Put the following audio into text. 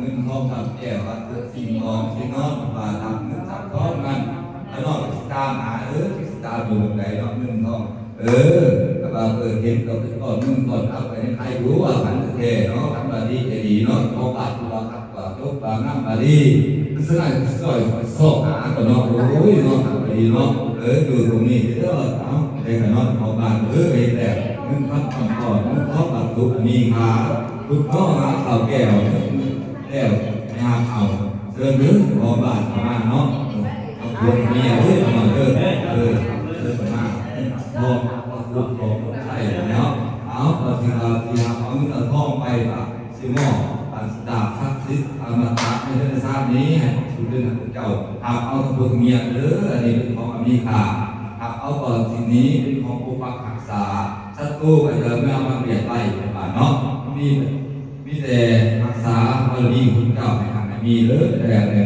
ເງິນທອງຄຳແກ້ວ ວັດຖຸສິ່ງຂອງທີ່ນອນ ວ່າທຳເງິນທຳທອງນັ້ນ ຂ້ານ້ອຍຊິຕາມຫາເດີ້ ຊິຕາມຢູ່ໝ່ອງໃດເນາະ ເງິນທອງ ເອີ ກໍວ່າ ເອີ ເຫັນກໍເປັນກ້ອນເງິນກ້ອນຄຳ ກໍຍັງໃຄຢູ່ ວ່າຄັນແທ້ເນາະ ຄັນວ່າດີກໍດີເນາະ ຂອງບາດຕົວຄັກ ວ່າຈົບວ່າງາມວ່າດີ ສະນັ້ນຊ່ອຍຊອກຫາກໍເນາະ ໂອ້ຍເນາະ ຄັກວ່າດີເນາະ ເອີ ຢູ່ຕົງນີ້ເດີ້ ເອົາ ໄດ້ຂະນ້ອຍຂອງບ້ານ ເອີ ເຮັດແລ້ວ ເງິນຄຳຄຳກ້ອນ ເງິນທອງວັດຖຸມີຄ່າ ຂຸດເນາະ ຫາຂ້າວແກ້ວ ແລ້ວ ຍາມເອົາ ເຊີນເດີ ພໍ່ບ້ານເຂົ້າມາເນາະ ເອົາພວກເມຍເດີ ເຂົ້າມາເດີ ເອີ ເຊີນເຂົ້າມາ ພໍ່ ພໍ່ ພໍ່ຂອງໄທເນາະ ເອົາ ກໍຊິວ່າ ຊິຫາເອົາເງິນເອົາທອງໄປ ກໍຊິມອບອັນດາບສັກສິດອະມະຕະໃນເຮືອນຊາດນີ້ ໃຫ້ເປັນເຈົ້າ ຮັບເອົາພວກເມຍເດີ ອັນນີ້ເປັນຂອງອາມີຄ່າ ຮັບເອົາກ້ອນສິ່ງນີ້ເປັນຂອງປົກປັກຮັກສາ ສັດຕູກໍຢ່າເມືອມາບຽດໄລ່ ເພິ່ນວ່າເນາະ ມີ ມີແຕ່ຮັກສາບາລະມີຂອງເຈົ້າໃຫ້ຮັ່ງໃຫ້ມີເດີ ແຕ່